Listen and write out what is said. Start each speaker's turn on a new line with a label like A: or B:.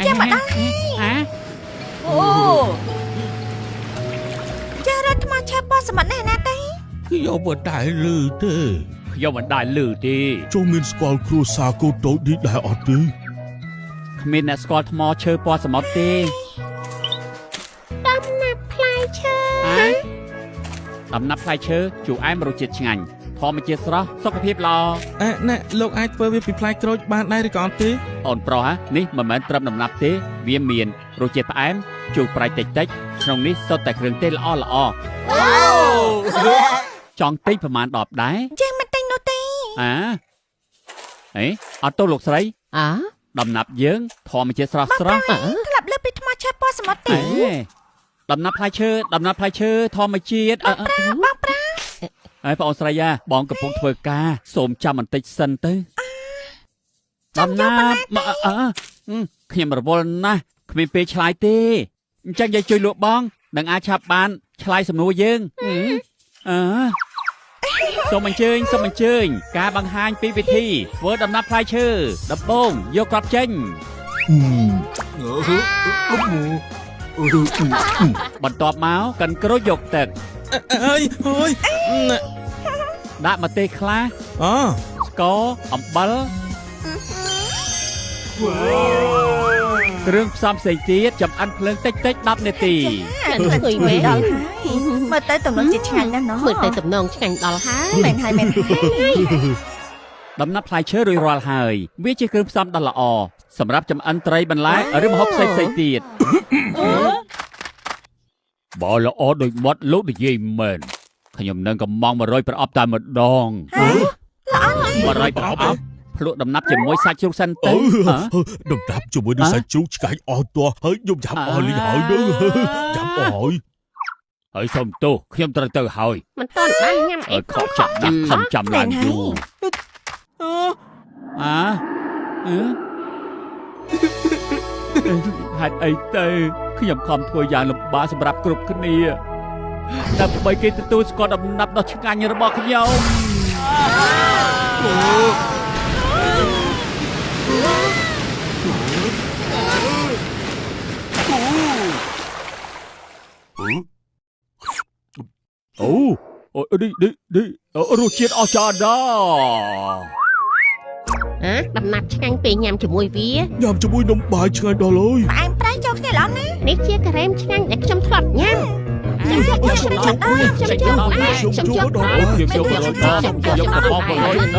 A: ចេះមកដល់ហើយ
B: អា
A: អូចេះរត់ថ្មឆេពណ៌សមុទ្រនេះណាទេ
C: ខ្ញុំមិនដែលឮទេ
B: ខ្ញុំមិនដែលឮទេ
C: ចុះមានស្គាល់គ្រួសារកូនតូចនេះដែរអត់ទេ
B: គ្មានអ្នកស្គាល់ថ្មឈើពណ៌សមុទ្រទេ
D: ដំណាប់ផ្លែឈើ
B: អាដំណាប់ផ្លែឈើជូរអែមរសជាតិឆ្ងាញ់ធម្មជាតិស្រស់សុខភាពល្អ
E: អេណែលោកអាចធ្វើវាពីផ្លែក្រូចបានដែរឬក៏អត់ទេ
B: អូនប្រុសហ៎នេះមិនមែនត្រឹមដំណាប់ទេវាមានរសជាតិផ្អែមជូរប្រៃតិចតិចក្នុងនេះសុទ្ធតែគ្រឿងទេសល្អល្អចង់ទិញប្រហែល10ដែរ
A: យើងមិនទិញនោះទេ
B: អាអេអត់ទោសលោកស្រី
D: អើ
B: ដំណាប់យើងធម្មជាតិស្រស់ស្រស់
D: អើ
A: ធ្លាប់លើពីថ្មឆេពណ៌សមុទ្រទេ
B: អេដំណាប់ផ្លែឈើដំណាប់ផ្លែឈើធម្មជាតិអឺអឺ
A: បងប្រា
B: ហើយបងអូនស្រីយ៉ាបងកំពុងធ្វើការសូមចាំបន្តិចសិនទៅដំណាប់មកអឺខ្ញុំរវល់ណាស់គ្មានពេលឆ្លើយទេអញ្ចឹងយាយជួយលក់បងនឹងអាចឆាប់បានឆ្លើយសំណួរយើងអឺសូមអញ្ជើញសូមអញ្ជើញការបង្ហាញពីវិធីធ្វើដំណាប់ផ្លែឈើដំបូងយកគ្រាប់ចេញ បន្ទាប់មកកិនក្រូចយកទឹក
E: អើយអើយណែ
B: ដាក់ម្ទេសខ្លះ
E: អ
B: ស្ករអំបិលគ្រឿងផ្សំផ្សេងទៀតចំអិនភ្លើងតិចតិច10នាទី
D: ក្លិនឈ្ងុយមែន
A: ដល់ហើយមើលទៅទំនងជាឆ្ងាញ់ណាស់ណោះ
D: មើលទៅទំនងឆ្ងាញ់ដល់ហើយ
A: មែនហើយមែនហើយ
B: ដំណាប់ផ្លែឈើរួចរាល់ហើយវាជាគ្រឿងផ្សំដ៏ល្អសម្រាប់ចំអិនត្រីបន្លែឬម្ហូបផ្សេងផ្សេងទៀតបើល្អដូចមាត់លោកនិយាយមែនខ្ញុំនឹងកំង100ប្រអប់តែម្ដង100ប្រអប់ភ្លក់ដំណាប់ជាមួយសាច់ជ្រូកសិនទៅ
C: ដំណាប់ជាមួយនឹងសាច់ជ្រូកឆ្ងាញ់អស់ទាស់ហើយខ្ញុំចាំអស់លីងហើយនឹងចាំអស់ហើយ
B: ហើយសុំទោសខ្ញុំត្រូវទៅហើយ
D: មិនតន់បានញ៉ាំអី
B: អើខកចិត្តណាស់ខំចាំឡើងយូរ
E: អូ
B: អាអឺហេតុអីទៅខ្ញុំខំធ្វើយ៉ាងលំបាកសម្រាប់គ្រប់គ្នាដើម្បីគេទទួលស្គាល់ដំណាប់ដ៏ឆ្ងាញ់របស់ខ្ញុំអូអូនេះនេះនេះរសជាតិអស្ចារ្យណាស់
D: ហ៎ដំណាប់ឆ្ងាញ់ពេលញ៉ាំជាមួយវា
C: ញ៉ាំជាមួយនំបាយឆ្ងាញ់ដល់ហើយ
A: ផ្អែមប្រៃចូលគ្នាល្អណាស់
D: នេះជាការ៉េមឆ្ងាញ់ដែលខ្ញុំធ្លាប់ញ៉ាំខ្ញុំយកខ្ញុំយកខ្ញុំយកខ្ញុំយក
B: ខ្ញុំយក100ដងខ្ញុំយកកំប៉ុង100ដង